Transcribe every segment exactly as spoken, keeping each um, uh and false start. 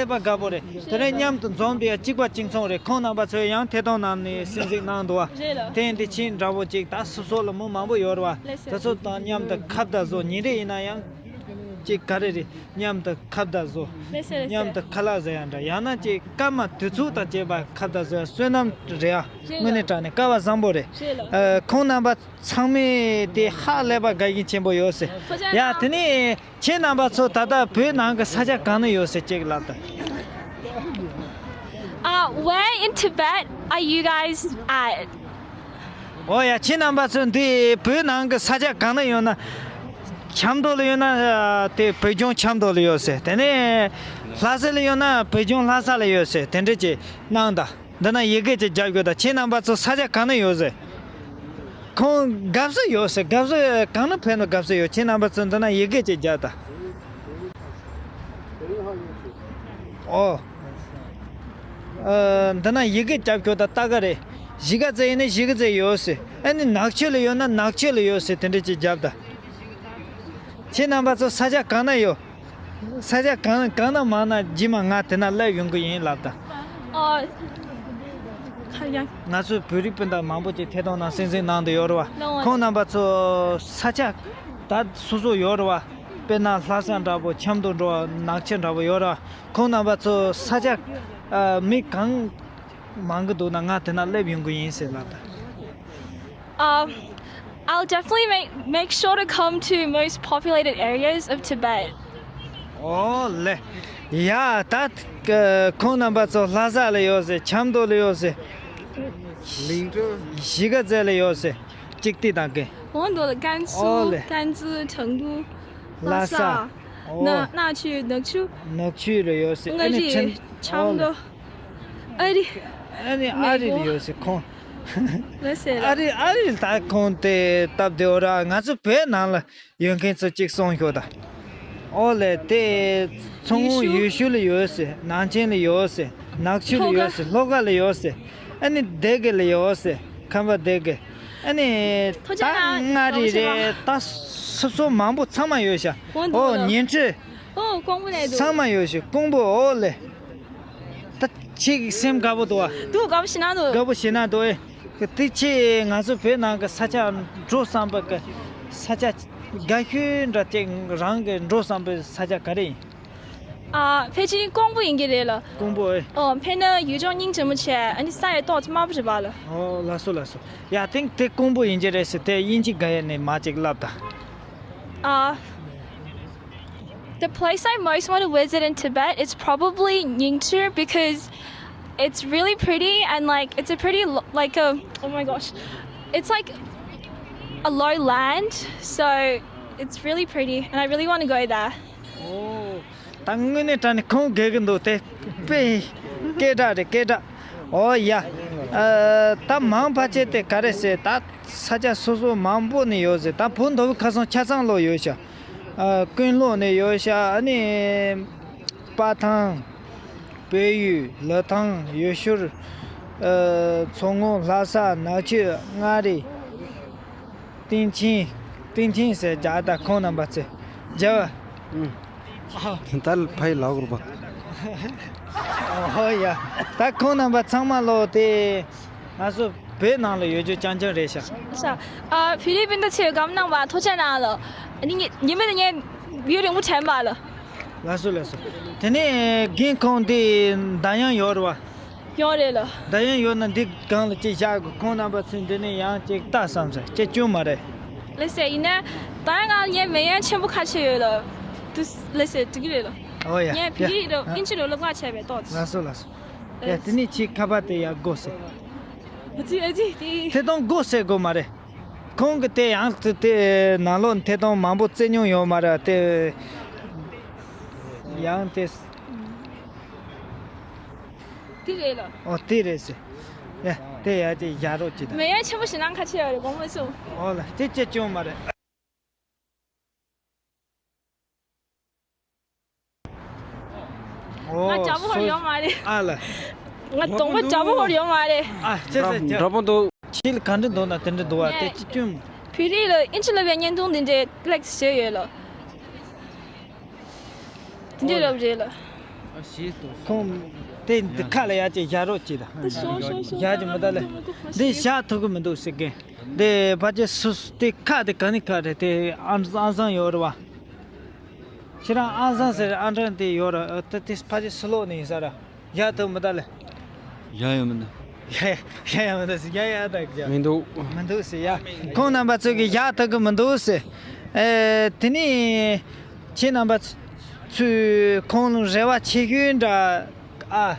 པ་དགའ་པོ་རེད། དེ་རིང་མཉམ་དུ་འཛོམས་པའི་གཅིག་པ་གཅིག་མཚུངས་རེད། ཁོང་རྣམ་པ་ཚོས་ཡང་ཐད་གཏོང་གནང་ནས་གསན་གཟིགས་གནང་འདུག་བ། རེད་ལ། དེ་ཡིན་དུས་ཁྱེད་འདྲ་པོ་ཅིག་ད་སོ་སོ་ལ་མི་མང་པོ་ཡོད་རེད་བ། ལགས་སོ། དེ་ཚོ་དང་མཉམ་དུ་ཁ་བརྡ་བཟོ། ཉིན་རེ་ཡིན་ན་ཡང་ཅིག་ག་རེ་རེད། མཉམ་དུ་ཁ་བརྡ་བཟོ། ལགས་སོ། ལགས་སོ། མཉམ་དུ་ཁ་ལག་ཟ་ཡང་འདྲ། ཡང་ན་ཅིག་སྐར་མ་དུས་ཚོད་དང་བཅས་པ་ཁ་བརྡ་བཟོ་ཡ་བསོད་ནམས་རེད་ཨ། རེད་ལ། དངོས་གནས་དྲང་གནས་སྐལ་བ་བཟང་པོ་རེད། རེད་ལ། ཨ། ཁོང་རྣམ་པ་ཚང་མས་དེ་ཧ་ལས་པ་དགའ་ཞེན་ཆེན་པོ་ཡོད་ཟེར། ཐུགས་རྗེ་ཡ། གནང་། དེ་ནས་ཁྱེད་རྣམ་པ་ཚོ་ད་ལྟ་བོད་ནང་གི་ས་ཆ་གང་ན་ཡོད་ཟེར་ཅིག་ལབ་དང་། Uh, where in Tibet are you guys at? ཨོ་ཡ། ཁྱེད་རྣམ་པ་ཚོ་འདི་བོད་ནང་གི་ས་ཆ་གང་ན་ཡོད་ན། ཆབ་མདོ་ལ་ཡོད་ན་དེ་བོད་ལྗོངས་ཆབ་མདོ་ལ་ཡོད་ཟེར། དེ་ནས་ལྷ་ས་ལ་ཡོད་ན་བོད་ལྗོངས་ལྷ་ས་ལ་ཡོད་ཟེར། དེ་འདྲ་ཅིག་གནང་དང་། འདི་ན་ཡི་གེ་ཅིག་རྒྱབ་དགོས་དང་། ཁྱེད་རྣམ་པ་ཚོ་ས་ཆ་གང་ན་ཡོད་ཟེར། ཁོང་དགའ་བསུ་ཡོད་ཟེར། དགའ་བསུ་གང་ན་ཕེབས་ན་དགའ་བསུ་ཡོད། ཁྱེད་རྣམ་པ་ཚོ་འདི་ན་ཡི་གེ་ཅིག་རྒྱབ་དང་། ཨོ། ཨ། འདི་ན་ཡི་གེ་རྒྱབ་དགོས་དང་། ལྟ་ག་རེད། གཞིས་ཀ་རྩེ་ཡིན་ན་གཞིས་ཀ་རྩེ་ཡོད་ཟེར། ཨ་ནི་ནག་ཆུ་ལ་ཡོད་ན་ནག་ཆུ་ལ་ཡོད་ཟེར། དེ་འདྲ་ཅིག་རྒྱབ་དང་། ཁྱེད་རྣམ་པ་ཚོ་ས་ཆ་གང་ན་ཡོད། ས་ཆ་གང་གང་ན་མང་ན་རྗེས་མ་ང་དེ་ན་སླེབས་ཡོང་གི་ཡིན་ལབ་དང་། ཨོ། ཁ་ཡ། ང་ཚོའི་བོད་རིགས་སྤུན་ཟླ་མང་པོ་ཅིག་ཐད་གཏོང་ནང་གསན་གཟིགས་གནང་དུ་ཡོད་རེད་བ། ལགས་འོང་། ཁོང་རྣམ་པ་ཚོ་ས་ཆ་ད་སོ་སོ་ཡོད་རེད་བ། དཔེར་ན་ལྷ་ས་འདྲ་པོ། ཆབ་མདོ་འདྲ་བ། ནག་ཆུ་འདྲ་པོ་ཡོད་རེད་བ། ཁོང་རྣམ་པ་ཚོ་ས་ཆ་ཨ་མི་གང་མང་གི་འདུག་ན་ང་དེ་ན་སླེབས་ཡོང་གི་ཡིན་ཟེར་ལབ་དང་། Um, I'll definitely make, make sure to come to most populated areas of Tibet. ཨོ་ལེ། ཡ། ད་ཁོང་རྣམ་པ་ཚོ་ལྷ་ས་ལ་ཡོད་ཟེར། ཆབ་མདོ་ལ་ཡོད་ཟེར། གཞིས་ཀ་རྩེ་ལ་ཡོད་ཟེར། གཅིག་ཏི་དང་གན། ཨོ་འདུག་ལ། ཀན་སུའུ། ཨོ་ལེ། ཀན་ཙི། ཁྲེང་ཏུའུ། ལྷ་ས། ལྷ་ས། ཨོ། ན་ནག་ཆུ། ནག་ཆུ། ནག་ཆུ་ལ་ཡོད་ཟེར། མངའ་རིས། ཨ་ནི་ཆབ་མདོ། ཨ་རི། ཨ་ནི་ཨ་རི་ལ་ཡོད་ཟེར་ཁོང་། ལགས་སོ། ཨ་རི། ཨ་རི་ལ་ད་ཁོང་དེ་སྟབས་བདེ་བོ་ར། ང་ཚོ་བོད་ནང་ལ་ཡོད་མཁན་ཚོ་གཅིག་གསུངས་ཤོག་དང་། ཨོ་ལེ། དེ་མཚོ་སྔོན་ཡུལ་ཤུལ། ཡུལ་ཤུལ་ལ་ཡོད་ཟེར། ནང་ཆེན་ལ་ཡོད་ཟེར། ནག་ཆུ་ལ་ཡོད་ཟེར། ལྷོ་ཁ། ལྷོ་ཁ་ལ་ཡོད་ཟེར། ཨ་ནི་སྡེ་དགེ་ལ་ཡོད་ཟེར། ཁམས་པ་སྡེ་དགེ། ཨ་ནི་ཐུགས་རྗེ་ད་གནང་། མངའ་རིས་རེད། ད་སོ་སོ་མང་པོ་ཚང་མ་ཡོད་ཤག་ཨོ་འདུག་ཨོ་ལ། ཉི་ཁྲི། ཨོ་ཀོང་པོ་ལ་འདུག་ཚང་མ་ཡོད་ཤག་ཀོང་པོ། ཨོ་ལེ། ད་ཁྱེད་ཀྱི་སེམས་དགའ་པོ་འདུག་ཨ། འདུག་དགའ་པོ་ཞེ་ན་འདུག་དགའ་པོ་ཞེ་ན་འདུག་ཨེ། དེ་ཁྱེད་ང་ཚོ་བོད་ནང་གི་ས་ཆ་འགྲོ་བསམ་པ་གི་ས་ཆ་དགའ་ཤོས་འདྲ་ཅིག་རང་གི་འགྲོ་བསམ་པའི་ས་ཆ་ག་རེ་ཡིན། ཨ། ཕལ་ཆེར་ཀོང་པོ་ཡིན་གྱི་རེད་ལ། ཀོང་པོ་ཨེ། ཨོ། ཕན་ན་ཡུལ་ལྗོངས་སྙིང་རྗེ་མོ་བྱས། ཨ་ནི་ས་ཡི་ཏོག་ཙམ་དམར་པོ་རེད་པ་ལ། ཨོ་ལགས་སོ་ལགས་སོ། ཡ་དེང་དེ་ཀོང་པོ་ཡིན་གྱི་རེད་ཟེར་དེ་དབྱིན་ཇི་དགའ་ཡས་ནས་མ་ཅིག་ལབ་ད། ཨ། The place I most want to visit in Tibet is probably Nyingchi because it's really pretty and, like, it's a pretty lo- like a oh my gosh, it's like a low land, so it's really pretty and I really want to go there. ཨོ། ད་དངོས་གནས་དྲང་གནས་ཁོང་དགའ་གི་འདུག་དེ་དཔེ་སྐད་གྲགས་རེད། སྐད་གྲགས། ཨོ་ཡ། ཨ། ད་མང་ཕལ་ཆེར་དེ་ག་རེ་ཟེར། ད་ས་ཆ་སོ་སོ་མང་པོ་ནས་ཡོད་ཟེར། ད་བོད་མདོ་དབུས་ཁམས་གསུམ་ཆ་ཚང་ལོག་ཡོད་ཤག་ཨ། ཀུན་ལོག་ནས་ཡོད་ཤག་ཨ་ནི་སྤ་ཐང་། བལ་ཡུལ། ལི་ཐང་། ཡུལ་ཤུལ། ཨ། མཚོ་སྔོན། ལྷ་ས། ནག་ཆུ། མངའ་རིས། སྟེང་ཆེན། སྟེང་ཆེན་ཟེར་རྒྱ་ད་ཁོང་རྣམ་པ་ཚེ་རྒྱ་བ། ད་ཕའི་ལ་གུར་པ། ཨོ་ཡ། ད་ཁོང་རྣམ་པ་ཚང་མ་ལོ་དེ་ང་ཚོ་བོད་ནང་ལ་ཡོད་རྒྱུ་རྐྱང་རྐྱང་རེད་ཤག་ཨ། ཕི་ལི་པིན་དུ་ཚེ་སྒམ་ནང་བ་ཐོ་ཆ་ནང་ལ་ཉི་མ་དེ་ཉན་ཡུན་རིང་པོ་དྲན་པ་ལ། ལགས་སོ་ལགས་སོ། དེ་ནས་རྒན་ཁོང་དེ་ད་ཡང་ཡོད་རེད་བ། ཡོད་རེད་ལ། ད་ཡང་ཡོད་ན་འདི་སྒང་ལ་ཅིག་བཞག་དགོས། ཁོང་རྣམ་པ་ཚོས་འདི་ནས་ཡང་ཅིག་ལྟ་བསམ་ས་ཅིག་བྱུང་མ་རེད། ལགས་སེ། ཡིན་ན་ད་ང་ངའི་མི་ཡང་ཆེན་པོ་ཁ་ཤས་ཡོད་ལ། དུ་ལགས་སེ་འགྲིག་གི་རེད་ལ། ཨོ་ཡ། ངས་ཕི་ཡ་ཡིག་རོ་ཨིན་ཇི་རོ་སློབ་ག་བྱས་པའི་ཏོག་ཙམ། ལགས་སོ་ལགས་སོ། ཡ་དེ་ནས་ཁྱེད་ཁ་པར་དེ་ཡར་སྒོ་ཟེར། ཨ་ཙི་ཨ་ཙི་དེ། ཐད་གཏོང་སྒོ་ཟེར་དགོས་མ་རེད། ཁོང་གི་དེ་ཡང་དེ་དེ་ནང་ལོགས་ཐད་གཏོང་མང་པོ་བཙལ་མྱོང་ཡོད་མ་རེད་དེ། ཡང་དེ། དེ་རེད་ལ། ཨོ་དེ་རེད་ཟེར། ཡ་དེ་ཡ་དེ་ཡ་རོགས་ཅི་དང་། མེ་ཡ་ཆེན་པོ་ཞིག་ནང་ཁ་ཆེ་ཡ་རེད་དགོངས་མ་སོང་། ཨོ་ལ་དེ་ཅི་བྱུང་མ་རེད། ཨོ་ང་རྒྱ་བོ་ཧོར་ཡོང་མ་རེད། ཨ་ལ། ང་གདོང་པ་རྒྱ་བོ་ཧོར་ཡོང་མ་རེད། ཨ་ཅི་ཟེར་ཅི། འདྲ་པོ་འདུག་ཕྱི་ལ་ག་འདྲ་འདུག་ན་དེ་འདྲ་འདུག་བ་དེ་ཅི་བྱུང་། བོད་རིགས་ལ་ཨིན་ཇི་ལབ་པའི་བརྙན་ཐུང་འདི་འདྲའི་ལེགས་བཟོས་ཡོད་ལ། དེ་འདྲའི་རབ་རེད་ལ། ཁོང་དེ་འདི་ཁ་ལ་ཡ་ཅིག་བཞག་རོགས་གྱིས་དང་། བཞག་གི་མི་ད་ལེ། འདི་བཞག་ཐུབ་གི་མི་འདུག་ཟེར་གི། འདི་ཕལ་ཆེར་སུ་སུ་དེ་ཁ་དེ་ག་ནི་ཁ་རེད། དེ་ཨང་ཨང་སང་ཡོད་རེད་བ། ཁྱེད་རང་ཨང་སང་ཟེར་ཨང་གྲངས་དེ་ཡོད་རེད། ཨ་ད་དེ་ཕལ་ཆེར་སུ་ལོག་ནས་ཡིན་ས་ར། བཞག་ཐུབ་མི་ད་ལེ། བཞག་ཡོད་མི་འདུག་བཞག་བཞག་ཡོད་མི་འདུག་ཟེར། བཞག་ཡོད་ད་བཞག་མི་འདུག་མི་འདུག་ཟེར་ཡ། ཁོང་རྣམ་པ་ཚོ་གིས་བཞག་ཐུབ་གི་མི་འདུག་ཟེར། ཨེ་དེ་ནས་ཁྱེད་རྣམ་པ་ཚོས་ཁོང་ལ་རེ་བ་ཆེ་ཤོས་འདྲ། ཨ།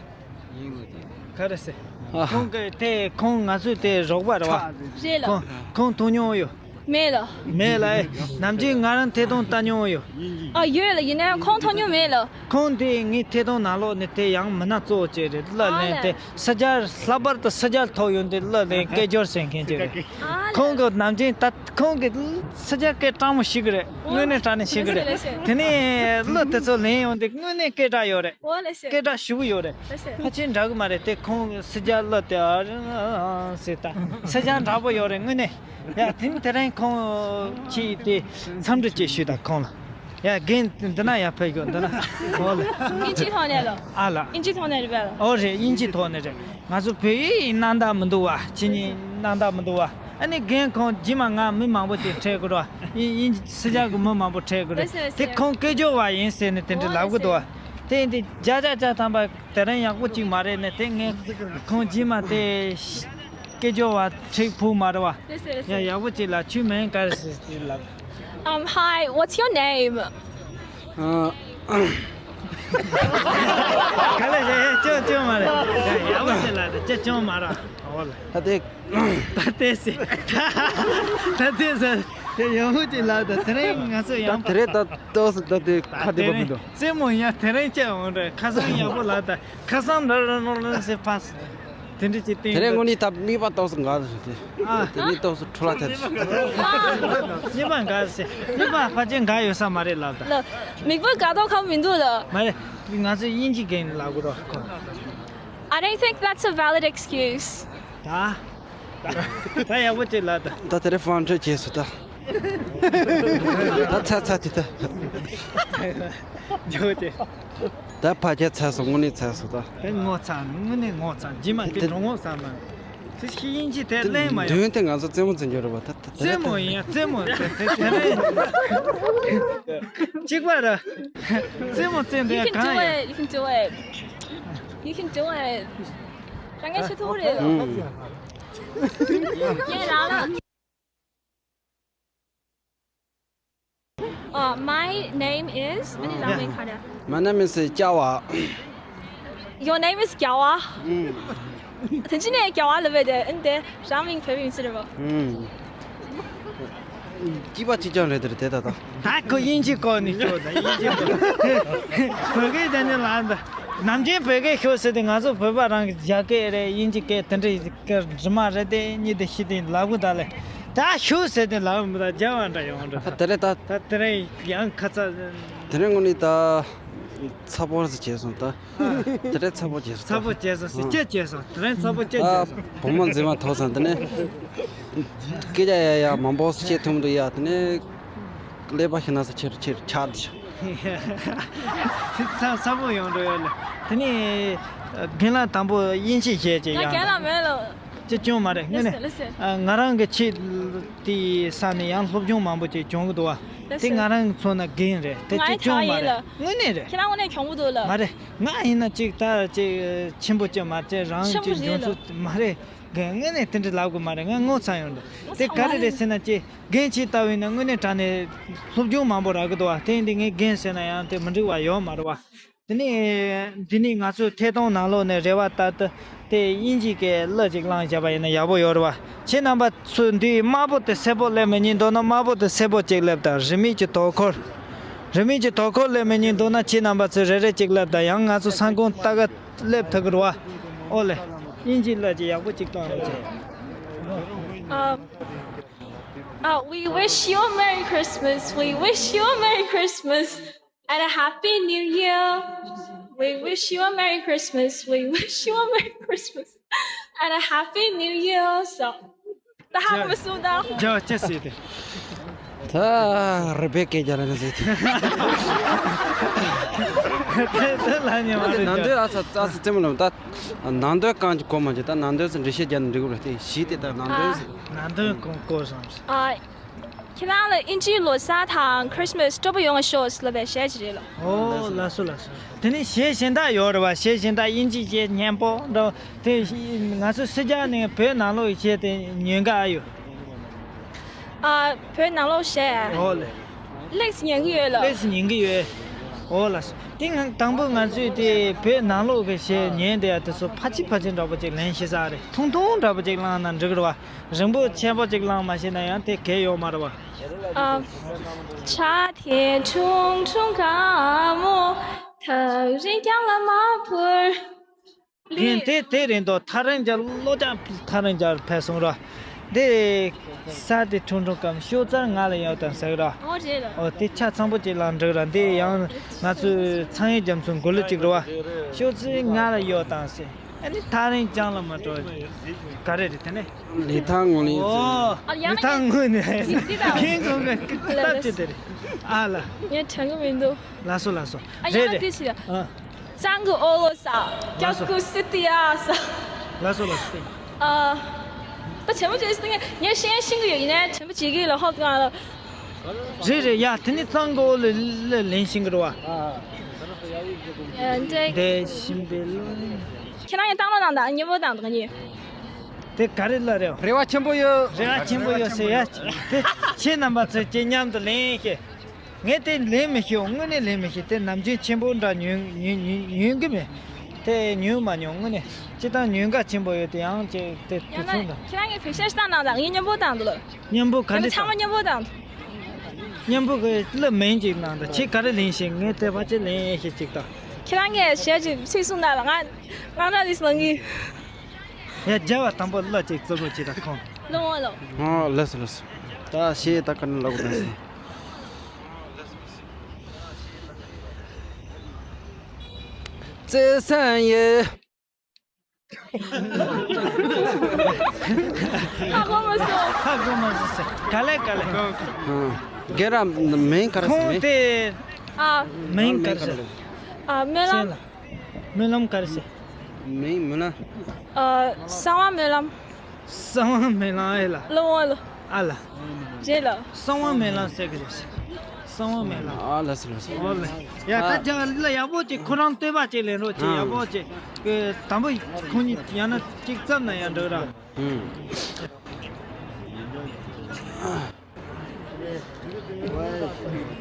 ག་རེ་ཟེར། ཨ། ཁོང་གི་དེ་ཁོང་ང་ཚོའི་དེ་རོགས་པ་རེད་བ། རེད་ལ། ཁོང་ཁོང་མཐོང་མྱོང་ཡོད། མེད་ལ། མེད་ལ་ཨེ། ནམ་རྒྱུན་ང་རང་ཐད་གཏོང་ལྟ་མྱོང་ཡོད། ཨ་ཡོད་ལ། ཡིན་ནའང་ཁོང་མཐོང་མྱོང་མེད་ལ། ཁོང་དེ་ངའི་ཐད་གཏོང་ནང་ལོགས་ནས་དེ་ཡང་མི་སྣ་གཙོ་བོ་བྱས་རེད། གླུ་ཨ་ལེན་ལ། དེ་སུ་ཇཱ་ལྷག་པར་དུ་སུ་ཇཱ་ཐོག་ཡོང་དེ་གླུ་ལེན་སྐད་སྦྱོར་བྱེད་མཁན་ཅིག་རེད། ཨ་ལ། ཁོང་གི་ནམ་རྒྱུན་ད་ཁོང་གི་སུ་ཇཱ་སྐད་གྲགས་མོ་ཞིག་རེད། དངོས་གནས་དྲང་གནས་ཞིག་རེད། ལགས་སོ། དེ་ནས་གླུ་དེ་ཚོ་ལེན་ཡོང་དེ་དངོས་གནས་སྐད་གྲགས་ཡོད་རེད། ཨོ་ལགས་སོ། སྐད་གྲགས་ཞེ་པོ་ཡོད་རེད། ལགས་སོ། ཕལ་ཆེར་འདྲ་གི་མ་རེད། དེ་ཁོང་སུ་ཇཱ་གླུ་དེ་ཨ་ཟེར་ད་སུ་ཇཱ་འདྲ་པོ་ཡོད་རེད་དངོས་གནས། ཡ་དེ་ནི་དེ་རིང་ཁོང་ཁྱེད་དེ་འཚམས་འདྲི་ཅིག་ཞུས་དང་ཁོང་ལ། ཡ་རྒན་འདི་ན་ཡ་ཕེབས་ཤོག་འདི་ན། ཨོ་ལེ། ཨིན་ཇི་ཐོག་ནས་ལོ། ཨ་ལ། ཨིན་ཇི་ཐོག་ནས་རེད་པས་ལོ། ཨོ་རེད། ཨིན་ཇི་ཐོག་ནས་རེད། ང་ཚོ་བོད་ཡིག་གི་སྣང་དག་མི་འདུག་བ། ཁྱེད་གཉིས་སྣང་དག་མི་འདུག་བ། ཨ་ནི་རྒན་ཁོང་རྗེས་མ་ང་མི་མང་པོ་ཅིག་འཕྲད་དགོས་ར། ཨིན་ཨིན་སུ་ཇཱ་གི་མི་མང་པོ་འཕྲད་དགོས་རེད། ལགས་སོ་ལགས་སོ། དེ་ཁོང་སྐད་སྦྱོར་བ་ཡིན་ཟེར་ནས་དེ་འདྲ་ལབ་གི་འདུག་བ། ཨོ་ལགས་སོ། དེ་ཡིན་དུས་བརྒྱ་ཆ་བརྒྱ་ཐམ་པ་དེ་རིང་ཡག་པོ་ཅིག་མ་རེད་ནས། དེ་ངས་ཁོང་རྗེས་མ་དེ་སྐད་སྦྱོར་བ་ཁྲིག་ཕུག་མ་རེད་བ། ལགས་སོ་ལགས་སོ། ཡ་ཡག་པོ་ཅིག་ལ། ཁྱོད་མིང་ག་རེ་ཟེར་ཟེར་ལབ། Um, hi, what's your name? ཨ། ག་ལེ་ཡ་ཡ་ཅོ་ཅོ་མ་རེད། ཡ་ཡག་པོ་ཅིག་ལ་དེ་ཅོ་ཅོ་མ་རེད། ཨོ་ལེ། ད་དེ། ད་དེ་སི། ད་དེ་སི། དེ་ཡག་པོ་ཅིག་ལ་ད་དེ་རིང་ང་ཚོ་ཡང་། ད་དེ་རེད། ད་ཏོག་སི་ད་དེ་ཁ་བདེ་པོ་མི་འདུག་རྩེད་མོ་ཡང་དེ་རིང་བཅད་འོང་རེད། ཁ་སང་ཡག་པོ་ལ་ད་ཁ་སང་ར་ར་ར་ར་སི་ཕ་སི། དེ་འདྲ་ཅིག་བསྟན། དེ་རིང་དངོས་གནས་ད་གཉིས་པ་ཏོག་སི་འགའ་རེད། ཨ། དེ་ནས་ཏོག་སི་འཕྲོ་ལ་ཐད། གཉིས་པ་འགའ་སི། གཉིས་པ་ཕལ་ཆེར་འགའ་ཡོད་ས་མ་རེད་ལབ་ད། ལ། མིག་དཔེ་དགའ་ཏོག་ཁ་མི་འདུག་ལ། མ་རེད། ང་ཚོ་དབྱིན་ཇི་རྒན་ལབ་དགོས་རོགས། I don't think that's a valid excuse. ད། ད་ཡག་པོ་ཅིག་ལབ་ད། ད་དེ་རིང་ཧྥང་ཁྲོས་བྱས་སོང་ད། ད་ཚ་ཚ་དེ་ད། ཇོ་ཅེ། ད་ཕ་ཁྱ་ཚ་སོང་། དངོས་གནས་ཚ་སོང་ད། དེ་ངོ་ཚ། དངོས་གནས་ངོ་ཚ། རྗེས་མ་དེ་འགྲོ་ངོ་ཚ་མ། དེ་ཤི་དབྱིན་ཇི་དེ་གླེང་མ་ཡོང་། མདུན་དེ་ང་ཚོ་རྩེད་མོ་རྩེ་རྒྱུ་རེད་པ། ད་ད་ད་རྩེད་མོ་ཡིན་ཡ། རྩེད་མོ་དེ་དེ་དེ་རེད། གཅིག་པ་ར། རྩེད་མོ་རྩེ་འདི་You can གང་do ཡ། It. You can do it. You can do it. རང་གིས་ཤེས་ཐུབ་རེད། ཨུམ། ཡེ་རང་ལ། Uh, my name is. ཨ་ནི་རང་མིང་ག་རེ། My name is Kyawa. Your name is Kyawa. ཨུམ། དེ་ཅི་ནས་Kyawa ལབ་པས་དེ། ཨན་དེ་རང་མིང་བོད་པའི་མིང་ཚིག་རེད་པ། ཨུམ། སྐྱིད་པ་གཅིག་རྐྱང་རེད་དེ། དེ་ད་ད། ད་ཁོ་དབྱིན་ཇི་སྐོར་ནས་ཤོད་ད། དབྱིན་ཇི་སྐོར། བོད་སྐད་དེ་ནི་ལ་ད། ནམ་རྒྱུན་བོད་སྐད་ཤོད་ཟེར་དུས་ང་ཚོ་བོད་པ་རང་གི་རྒྱ་སྐད་རེད། དབྱིན་ཇི་སྐད་དེ་འདྲ་སྐད་རྫུན་མ་རེད་དེ། གཉིས་དེ་ཤི་དེ་ལབ་གི་ད་ལེ། ད་ཤོད་ཟེར་དུས་ལབ་མི་ད་རྒྱ་བ་འདྲ་ཡོང་འདྲ། ད་དེ་རེད་ད། ད་དེ་རིང་ཡང་ཁ་ཚ། དེ་རིང་དངོས་གནས་ད་ཚ་པོ་རེ་བྱས་སོང་ད། དེ་རིང་ཚ་པོ་བྱས་སོང་། ཚ་པོ་བྱས་སོང་ཟེར། ཨ། ཅི་བྱས་སོང་། དེ་རིང་ཚ་པོ་ཅི་བྱས་སོང་། ཨ། བུ་མོ་མཛེས་མ་ཐོབ་སོང་། དེ་ནས་སྐད་ཆ་ཡ་ཡ་མང་པོ་བཤད་ཐུབ་མི་འདུག་ཡ། དེ་ནས་ཀླད་པ་ཤི་ན་ས་ཆེར་ཆེར་ཆགས་འདུག་ཚ་ཚ་པོ་ཡོང་འགྲོ་ཡ་ལ། དེ་ནས་རྒན་ལགས་དང་པོ་དབྱིན་ཇི་བཤད་ཅིག་ཡ། ང་རྒན་ལགས་མེད་ལ། ཅི་སྐྱོན་མ་རེད། དངོས་གནས། ལགས་སོ། ཨ། ང་རང་གི་ཆེད་དེའི་ས་ནས་ཡང་སློབ་སྦྱོང་མང་པོ་ཅིག་སྦྱོང་གི་འདུག་བ། ལགས་སོ། དེ་ང་རང་མཚོན་ན་རྒན་རེད། དེ་ང་ཅི་ཡི་སྐྱོན་མ་ཐག་ཡིན་རེད། ལ། དངོས་གནས་རེད། ཁྱེད་རང་དངོས་གནས་གྱོང་པོ་འདུག་ལ། མ་རེད། ང་ཡིན་ན་ཅིག་ད་ཅིག་ཆེན་པོ་ཅིག་མ་རེད། རང་ཆེན་པོ་ཅིག་རེད་འཇོན་ལ། ཚུལ་མ་རེད། རྒན་དངོས་གནས་དེ་འདྲ་ལབ་དགོས་མ་རེད། ང་ངོ་ཚ་ཡོང་འདུག་ངོ་ཚ་དེ་ག་རེ་མ་རེད་རེད། ཟེར་ན་ཅིག་རྒན་ཅིག་ལྟ་བུ་ཡིན་ན་དངོས་གནས་དྲང་གནས་སློབ་སྦྱོང་མང་པོ་རག་གི་འདུག་བ། དེ་ཡིན་དུས་ངས་རྒན་ཟེར་ན་ཡང་དེ་མི་འགྲིག་པ་ཡོད་མ་རེད་བ། དེ་ནས་འདི་ནས་ང་ཚོའི་ཐད་གཏོང་ནང་ལོགས་ནས་རེ་བ་ལྟར་དུ་དེ་དབྱིན་ཇིའི་སྐད་གླུ་ཅིག་བླངས་བཞག་པ་ཡིན་ན་ཡག་པོ་ཡོད་རེད་བ། ཁྱེད་རྣམ་པ་ཚོས་འདིའི་དམར་པོ་དེ་སེར་པོ་སླེབས་མི་ཉན་འདུག་ན་དམར་པོ་དེ་སེར་པོ་ཅིག་སླེབས་དང་། རི་མོ་གི་དོ་ཁུར། རི་མོ་གི་དོ་ཁུར་སླེབས་མི་ཉན་འདུག་ན་ཁྱེད་རྣམ་པ་ཚོས་རེ་རེ་ཅིག་སླེབས་དང་། ཡང་ང་ཚོ་ས་ཁོངས་ལྟ་ག་སླེབས་ཐུབ་ཀྱི་རེད་བ། ཨོ་ལེ། དབྱིན་ཇིའི་གླུ་ཅིག་ཡག་པོ་ཅིག་བཏང་རོགས་བྱེད། Um, uh, we wish you a Merry Christmas. We wish you a Merry Christmas. And a happy new year. We wish you a Merry Christmas. We wish you a Merry Christmas. And a happy new year. So, the happy Christmas. ཇོ་ཅེ་སི་དེ། ཨ། རེ་བེ་ཀེ་རྒྱ་ལ་ནི་ཟེར་ཏེ། དེ་དེ་ལ་ཉེ་བ་རེད། ནང་དོན་ཨ་ས་ཨ་ས་རྩེད་མོ་ལ་ད་ནང་དོན་གང་གི་གོ་མ་གྱི་ད་ནང་དོན་ཟེར་འགྲེལ་བཤད་རྒྱག་ནི་འགྲིག་གི་རེད་དེ་གཞི་དེ་ད་ནང་དོན་ཟེར། ནང་དོན་གོ་གོ་སོང་ཟེར། ཨ། ཁྱེད་རང་ལ་དབྱིན་ཇིའི་ལོ་གསར་དང་Christmas་སྤྲོ་པོ་ཡོང་བ་ཤོག་ཟེར་ལབ་པའི་གཞས་ཅིག་རེད་ལོ། ཨོ་ལགས་སོ་ལགས་སོ། དེ་ནི་གཞས་གཞན་དག་ཡོད་རེད་བ། གཞས་གཞན་དག་དབྱིན་ཇིའི་གཞས་སྙན་པོ་འདྲ་དེ་ང་ཚོ་སེར་སྐྱ་ནས་བོད་ནང་ལོགས་ཀྱི་གཞས་དེ་ཉན་ག་ཨ་ཡོད། ཨ། བོད་ནང་ལོགས་གཞས། ཨོ་ལེ། ལེགས་ཉན་གི་ཡོད་ལ། ལེགས་ཉན་གི་ཡོད། ཨོ་ལགས་སོ། དེ་ང་དང་པོ་ང་ཚོས་དེ་བོད་ནང་ལོགས་ཀྱི་གཞས་ཉན་དེ་ཡ་དེ་ཚོ་ཕལ་ཆེར་ཕལ་ཆེར་འདྲ་པོ་ཅིག་ལེན་ཤེས་ས་རེད། ཐུང་ཐུང་འདྲ་པོ་ཅིག་བླངས་ན་འགྲིག་གི་རེད་བ། རིང་པོ་ཆེན་པོ་ཅིག་བླངས་མ་ཤེས་ན་ཡང་དེ་གལ་ཡོད་མ་རེད་བ། ཨ། བྱ་དེ་ཁྲུང་ཁྲུང་དགའ་མོ། ཐག་རིང་རྒྱང་ལ་མ་བོར། རྒན་དེ་དེ་རེད་འདུག་ཐག་རིང་རྒྱང་ལོ་རྒྱང་ཐག་རིང་རྒྱང་ཕེབས་སོང་ར། འདི་ས་དེ་ཁྲུང་ཁྲུང་སྐམ་ཤོག་རྩར་ང་ལ་ཡོད་དང་ཟེར་ར། ཨོ་རེད་ལ། ཨོ་དེ་ཆ་ཚང་པོ་ཅིག་ལ་འགྲིག་ར། འདི་ཡང་ང་ཚོའི་ཚངས་དབྱངས་རྒྱ་མཚོའི་མགུར་གླུ་ཅིག་རེད་བ། ཤོག་རྩིས་ང་ལ་ཡོད་དང་ཟེར། ཨ་ནི་ཐག་རིང་རྒྱང་ལ་མ་འགྲོ། ག་རེ་རེད་དེ་ནས། ལི་ཐང་ངོ་ལི། ཨོ། ཨ་ཡང་ལི་ཐང་ངོ་ནས། ཡིན་འདི་དང་། ཁྱེད་ཚོ་གི་སྟབས་ཅི་དེ་རེད། ཨ་ལ། ངས་དྲན་གི་མི་འདུག་ལགས་སོ་ལགས་སོ། ཨ་རེད་ཡང་རེད། དེ་ཞིག་ཨ། གཙང་གི་ཨོ་ལོ་ས། ལགས་སོ། སྐྱབས་སྐུ་སི་ཏི་ཡ་ས། ལགས་སོ་ལགས་སོ། ཨ། ད་དྲན་པ་བརྗེད་སོང་། ངས་ངས་ཤེས་ཤེས་གི་ཡོད། ཡིན་ནའི་དྲན་པ་བརྗེད་གི་ལ་ཧོབ་ང་ལ། རེད་རེད། ཡ་དེ་ནི་གཙང་གི་ཨོ་ལོ་ལ་ལེན་ཤིང་གི་རེད་བ། ཡ་འདྲེ། འདྲེ་ཞིམ་པའི་ལོ། ཁྱེད་རང་ཡང་བཏང་ལོ་དང་དང་མཉམ་པོ་དང་དང་གཉིས། དེ་ག་རེ་ལ་རེད། རེ་བ་ཆེན་པོ་ཡོད། རེ་བ་ཆེན་པོ་ཡོད་ཟེར་ཡ། དེ་ཁྱེད་རྣམ་པ་ཚོས་ཁྱེད་མཉམ་དུ་ལེན་ཤེས། ངས་དེ་ལེན་མི་ཤེས། དངོས་གནས་ལེན་མི་ཤེས། དེ་ནམ་རྒྱུན་ཆེན་པོ་འདྲ་ཉོན་ཉོན་ཉོན་ཉོན་གི་མེད། དེ་ཉོན་མ་མྱོང་། དངོས་གནས་སྤྱི་བཏང་ཉེན་ཁ་ཆེན་པོ་ཡོད་དེ་ཡང་ཅིག་དེ་དུས་ཡང་ན་ཚོད་འདྲ། ཁྱེད་རང་གིས་བེད་སྤྱོད་བཏང་དང་དང་ངས་མཉམ་པོ་དང་འདུག་ལ། མཉམ་པོ་ག་ཡང་ན་འདྲ་ཚང་མ་དང་། མཉམ་པོ་དང་འདུག་མཉམ་པོ་གི་གླུ་མིང་ཅིག་གནང་དང་། ཁྱེད་ག་རེ་ལེན་ཤེས། ངས་དེ་ཕལ་ཆེར་ལེན་ཤེས་ཅིག་དང་། ཁྱེད་རང་གིས་གཞས་ཅིག་ཚིག་གསུང་དང་ལ་ང་ང་རང་ལིས་ལང་གི། ཡ་རྒྱལ་བ་དང་པོ་གླུ་ཅིག་རྩོམ་རོགས་བྱེད་དང་ཁོང་། ལོ་ངོ་ལོ། ཨོ་ལགས་སོ་ལགས་སོ། ད་གཞས་ད་ག་ནས་ལབ་དགོས་དང་། བརྩེ་སེམས་ཡོད། ཧ་གོ་མ་སོང་། ཧ་གོ་མ་སོང་ཟེར། ག་ལེ་ག་ལེ། ཨ། རྒན་ར་མིང་ག་རེ་ཟེར། ཁོང་དེ། ཨ། མིང་ག་རེ་ཟེར། ཨ། སྨོན་ལམ། སྨོན་ལམ་ག་རེ་ཟེར། མིང་སྨོན་ལམ། ཨ། གསང་བ་སྨོན་ལམ། གསང་བ་སྨོན་ལམ་ཨེ་ལ། ལོ་ངོ་ལོ། ཨ་ལ། རྗེས་ལ། གསང་བ་སྨོན་ལམ་ཟེར་གི་རེད། གསང་བ་སྨོན་ལམ། ཨ་ལ་ཟེར་ལ་ཟེར། ཨོ་ལེ། ཡ་ད་ཨ། རྒྱ་ལ་ཡག་པོ་ཅིག་ཁོ་རང་བསྟོད་པ་ཅིག་ལེན་རོགས་ཅིག་ཨ། ཡག་པོ་ཅིག་གི་དང་པོ་ཁོང་གཉིས་ཡང་ན་ཅིག་བརྩམས་ན་ཡང་འགྲིག་ར། ཨུམ།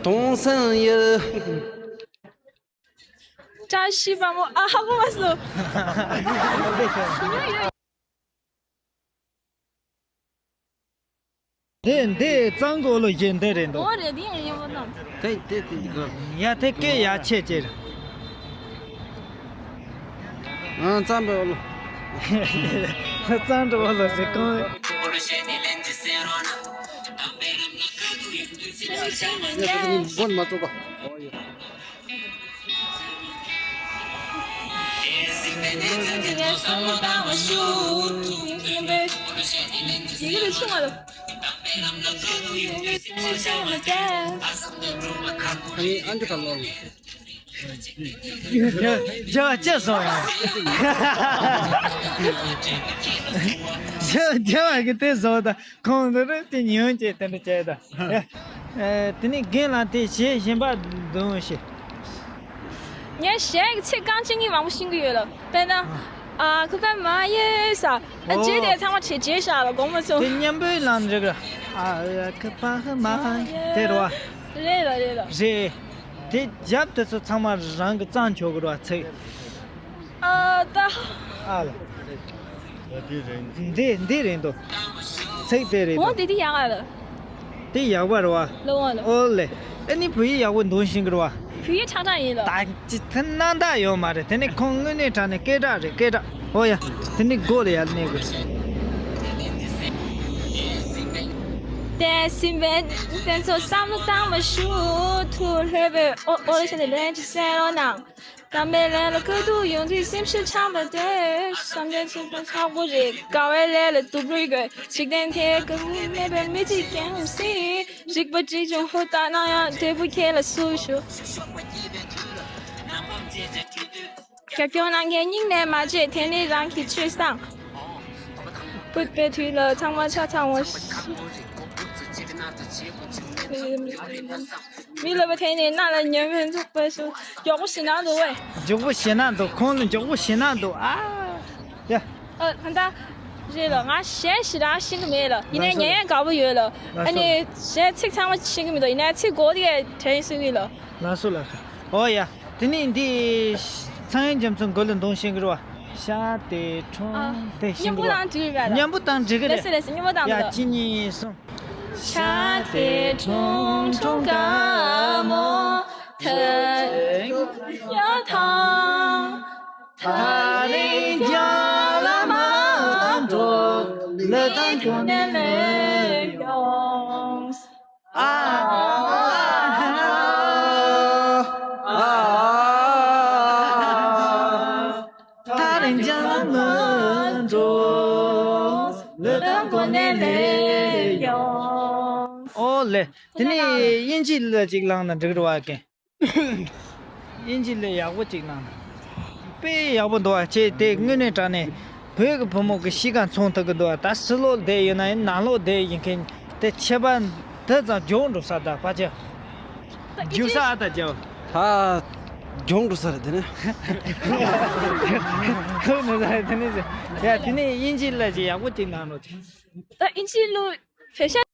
དུང་སང་ཡོད། བཀྲ་ཤིས་པ་མོ། ཨ་ཧ་གོ་མ་སོང་། དེ་འདི་གཙང་གོ་ལོ་གཞན་དེ་རེད་འདུག་ཨོ་རེད། དེ་ཡང་ཡིན་པ་དང་། དེ་དེ་དེ་འདི་གོ། ཡ་དེ་སྐད་ཡ་ཆེ་ཆེར། ཨ་གཙང་པའི་ཨོ་ལོ། གཙང་པའི་ཨོ་ལོ་ཟེར་གང་། མགོ་མ་བཙུགས་པ། ཡི་གེ་དེ་ཆུང་བ་ལ། ཨ་ནི་ཨ་འདི་ག་ལོ། རྒྱ་བ་ཅི་བཟོ་ཡང་། རྒྱ་རྒྱ་བ་གི་དེ་བཟོ་ད། ཁོང་ཚོ་རེ་དེ་ཉོན་ཅེས་དེ་འདྲ་བྱས་ད། ཨེ། དེ་ནས་རྒན་ལགས་དེ་གཞས་གཞན་པ་འདོན་ཤེས། ངས་གཞས་ཀྱི་ཚིག་རྐང་གཅིག་གཉིས་མང་པོ་ཤེས་ཀྱི་ཡོད་ལ། དཔེར་ན། ཨ། ཁུ་ཁ་མ་ཡེ་ས། ཨ། ཨོ། རྗེས་དེ་ཚང་མ་བྱེད་རྗེས་ཤག་ལ་དགོངས་མ་ཚོམ། དེ་མཉམ་པོའི་ལམ་རེད་ག་ཨ་ཁུ་ཕ་ཧ་མ་དེ་རེད་བ། རེད་ལ་རེད་ལ། རེད། དེ་རྒྱབ་དེ་ཚོ་ཚང་མ་རང་གི་རྩ་འཁྱོག་གི་རེད་བ་ཚིག་ཨ་ད། ཨ་ལ། འདི་འདི་རེད་འདུག་ཚིག་དེ་རེད་འོ་འདུག་འདི་འདི་ཡག་ཨ་ལ། དེ་ཡག་པ་རེད་བ། ལོ་ཝ་ལོ། ཨོ་ལེ། ཨ་ནི་བོད་ཡིག་ཡག་པོ་འདོན་ཤེས་ཀྱི་རེད་བ། བོད་ཡིག་ཁྲག་ཁྲག་ཡིན་ལ། ད་ཅི་ཐ་སྣང་དག་ཡོད་མ་རེད། དེ་ནི་ཁོང་དངོས་གནས་དྲང་ནས་སྐད་གྲགས་རེད་སྐད་གྲགས། ཨོ་ཡ། དེ་ནི་སྒོ་ལ་ཡར་གནས་དགོས། བསྟན་སྲིད་པའི་བསྟན་ཚོགས་བསམ་བློ་བཏང་མ་ཞུ། ཐུགས་ལྷོད་པའི་ཨོ་ཨོ་ལེ་ཤ་ནས་ལན་ཅིག་གསན་རོགས་གནང་། དམ་པའི་ལས་ལ་དཀའ་སྡུག་ཡོང་དུས་སེམས་ཤུགས་འཆང་བ་དེ་བསམ་གཏན་ཆེན་པོ་ཆགས་པོ་རེད། དགའ་བའི་ལས་ལ་སྡུག་རུས་དགོས། འཇིག་རྟེན་དེ་དགའ་བོ་མེད་པའི་མི་གཅིག་ཀྱང་སྲིད། རིག་པ་གཅིག་བྱུང་ཧུར་ཐག་གནང་ཡག་འབྲས་བུ་ཁྱེད་ལ་སུ་ཞུ། རྒྱབ་སྐྱོར་གནང་མཁན་སྙིང་ནས་མ་བརྗེད། དེ་ནི་རང་གི་སྤྱོད་བཟང་། བུ་དཔེ་དུས་ལ་ཚང་མ་ཆ་ཚང་བ། མི་ལབ་པ་དེ་ནི་རྣ་ལ་ཉན་མི་འཇུག་པ་ཞུ། མགྱོགས་པོ་ཞེད་སྣང་འདུག་བས། མགྱོགས་པོ་ཞེད་སྣང་འདུག་ཁོང་ལ་མགྱོགས་པོ་ཞེད་སྣང་འདུག་ཨ། ཡ། ཨ་ད། རེད་ལ་ང་གཞས་ཞེ་དྲག་ཤེས་ཀྱི་མེད་ལ། ཡིན་ནའི་ལགས་སོ། ཉན་ཡང་དགའ་པོ་ཡོད་ལ། ལགས་སོ། ཨ་ནི་གཞས་ཚིག་ཚང་མ་ཤེས་ཀྱི་མི་འདུག་ཡིན་ནའི་ཚིག་གོ་དེ་གས་དྲན་སྲིད་ཀྱི་ལ། ལགས་སོ་ལགས་སོ། ཨོ་ཡ། དེ་ནས་འདི་ཚངས་དབྱངས་རྒྱ་མཚོ་མགོ་ལ་འདོན་ཤེས་ཀྱི་རེད་བ། ཤ་དེ་ཁྲུང་དེ་ཤེས་ཀྱི་རེད་བ། མཉམ་པོ་བཏང་འགྲིག་གི་རེད། ལགས་སོ་ལགས་སོ། མཉམ་པོ་བཏང་ཡ་འགྲིག་གི་གཅིག་གཉིས་གསུམ། ཤ་དེ་ཁྲུང་ཁྲུང་དགའ་མོ་ཐལ་ཡ་ཐང་། ཐག་རིང་རྒྱང་ལ་མ་འགྲོ། ལི་ཐང་ཁྱོད་ནས་ལེན་ཡོང་། ཨ་ཨ་ཨ་ཨ། ཐག་རིང་རྒྱང་ལ་མ་འགྲོ། ལི་ཐང་ཁྱོད་ནས་ལེན་ཡོང་། ཨོ་ལེ། དེ་ནས་དབྱིན་ཇི་ལ་ཅིག་བླངས་ན་འགྲིག་རེད་བ་ཀན། དབྱིན་ཇི་ལས་ཡག་པོ་ཅིག་གནང་། དཔེ་ཡག་པོ་འདུག་ཨ། ཁྱེད་དེ་དངོས་གནས་དྲང་གནས་བོད་ཀྱི་བུ་མོ་གི་གཤིས་ཀ་མཚོན་ཐུབ་ཀྱི་འདུག་ཨ། ད་ཕྱི་ལོགས་བསྡད་ཡོད་ན་ཡང་ནང་ལོགས་བསྡད་ཡིན་མཁན་དེ་ཁྱད་པར་འདི་ཙམ་མགྱོགས་འགྲོ་ས། ད་ཕལ་ཆེར་རྒྱུག་ས་ཨ། ད་རྒྱབ་ཧ་མགྱོགས་འགྲོ་ས་རེད་དེ་ནས། ཐུག་ནས་ས་རེད་དེ་ནས་ཟེར། ཡ་དེ་ནས་དབྱིན་ཇི་ལ་ཅིག་ཡག་པོ་ཅིག་གནང་རོགས་བྱེད། ད་དབྱིན་ཇི་ལུ་བེ་ཤ།